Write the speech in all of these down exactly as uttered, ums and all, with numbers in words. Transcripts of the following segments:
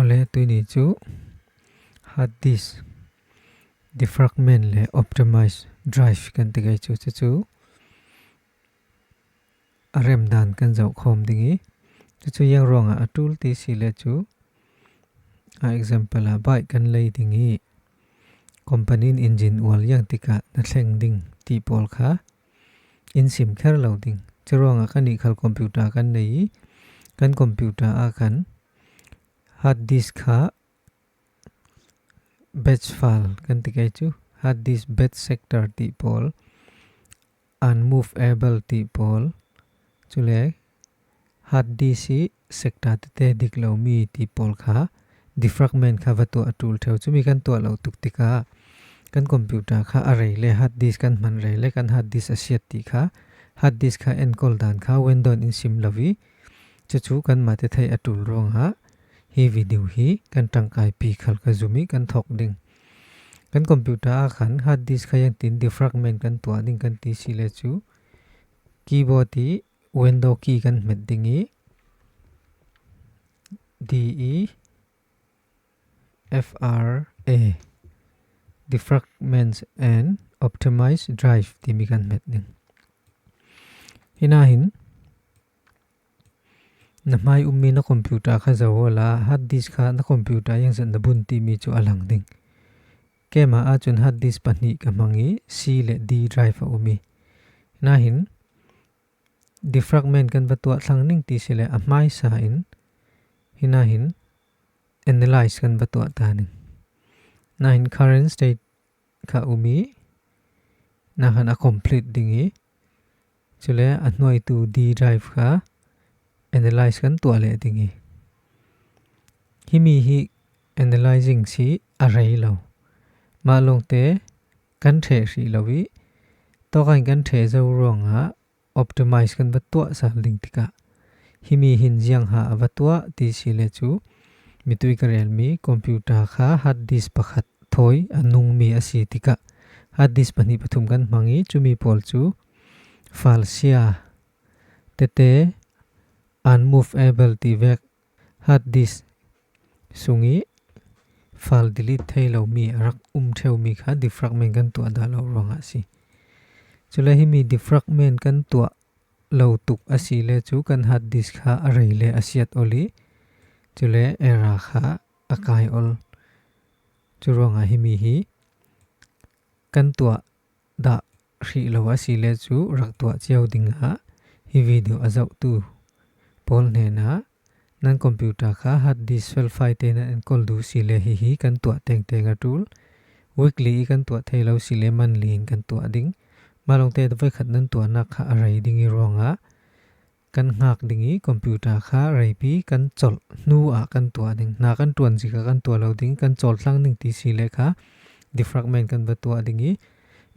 Le tuni chu hard disk defragment le optimize drive kan ti kei chu, chu chu a rem dan kan zoh khawm ding i, chu chu iang ruangah a ṭul ti si le chu, a example ah bike kan lei ding i, company in engine oil iang tikah na thleng ding ti pawl kha in sim kher lo ding. Chu ruangah kan nih khal computer kan nei i, kan computer ah khan hard disk kha batch file kan ti kei chu, hard disk batch sector ti pawl, unmovable ti pawl, chule hard disk i sector tete dik lo mi ti pawl kha defragment kha va tuah a ṭul ṭheu. Chumi kan tuah lo tuk tikah kan computer kha a rei le hard disk kan hman rei le kan hard disk a siat ti kha, hard disk kha enkawl dan kha Window in sim lo i, chu chu kanmah te theih a ṭul ruangah hi video hi kan ṭangkaipi khal ka zum i kan thawk ding. Kan computer ah khan hard disk kha iang tin defragment kan tuah ding kan ti si le chu, keyboard i Window key kan hmet ding i, D E F R A, defragments and optimize drive timi kan hmet ding. Hinahin na hmai um mi na computer kha zoh awla hard disk kha na computer iang zat na bun timi chu a lang ding. Keimah ah chun hard disk pahnih ka hmang i, C le D drive a um i. Hinahin defragment kan va tuah thlang ning ti si le a hmaisa in, hinahin analyze kan va tuah ta ning. Nahin current state kha um i, nahin a complete ding i, chule a hnuaitu D drive kha analyze kan tuah leh ding i. Himi hi analyzing si a rei lo. Mah lawngte kan ṭheh hrih lo i, tawkain kan ṭheh zo ruangah optimize kan va tuah sal ding tikah, himi hin ziang ha a va tuah ti si le chu, mitui ka rel mi computer kha hard disk pakhat thawi a nung mi a si tikah, hard disk pahnih pathum kan hmang i, chumi pawl chu file sia tete, unmovable ti vek hard disk sung i file delete thei lo mi a rak um ṭheu mi kha defragment kan tuah dah lo ruangah a si. Chule himi defragment kan tuah lo tuk a si le chu kan hard disk kha a rei le a siat awl i, chule error kha a kai awl. Chu ruangah himi hi kan tuah dah hrih lo a si le chu rak tuah cio dingah hi video a zohtu pawl hnenah nan computer kha hard disk felfai te nan enkawl duh si le hihi kan tuah tengteng a ṭul. Weekly i kan tuah thei lo si le monthly in kan tuah ding. Mah lawngte voi khat nan tuahnak kha a rei ding i ruangah kan hngak ding i computer kha reipi kan colh hnu ah kan tuah ding. Hna kan ṭuan zikah kan tuah lo ding, kan cawl thlang ding ti si le kha defragment kan va tuah ding i,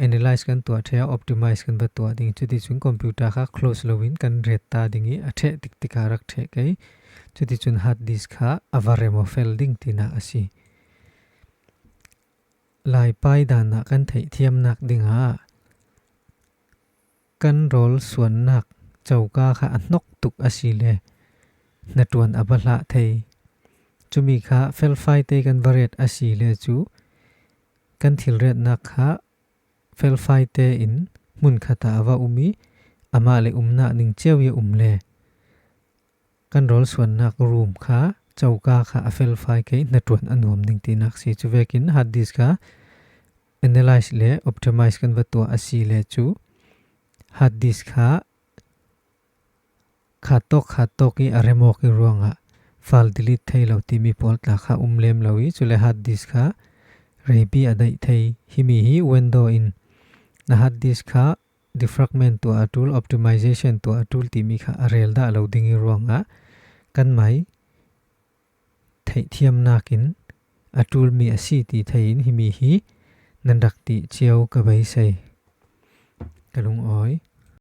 analyze kan tuah ṭheh a, optimize kan va tuah ding. Cuticun computer kha close loin kan ret ta ding i, a ṭheh tiktikah rak ṭheh kei. Cuticun hard disk kha a va rem aw fel ding tinak a si. Laipai danah kan theihthiamnak dingah kan rawl suannak coka kha a hnok tuk a si le hnaṭuan a va hlah thei. Cumi kha felfai te kan va ret a si le cu kan thilretnak kha felfai tein hmun khat ah a va um i, amah le umnak ning cio i a um le kan rawl suannak rum kha coka kha a felfai kei, hnaṭuan a nuam ning tinak si. Cuvekin hard disk kha analyze le optimize kan va tuah a si le cu hard disk kha khat tawk khat tawk i a rem awk i ruangah file delete thei lo timi pawl tla kha um lem lo i, cule hard disk kha reipi a daih thei. Himi hi Window in na hard disk kha defragment tuah a ṭul, optimization tuah a ṭul timi kha a rel dah lo ding i ruangah kan mai theihthiamnak in a ṭulmi a si ti thei in himi hi nan rak tih cio ka beisei. Ka lungawi.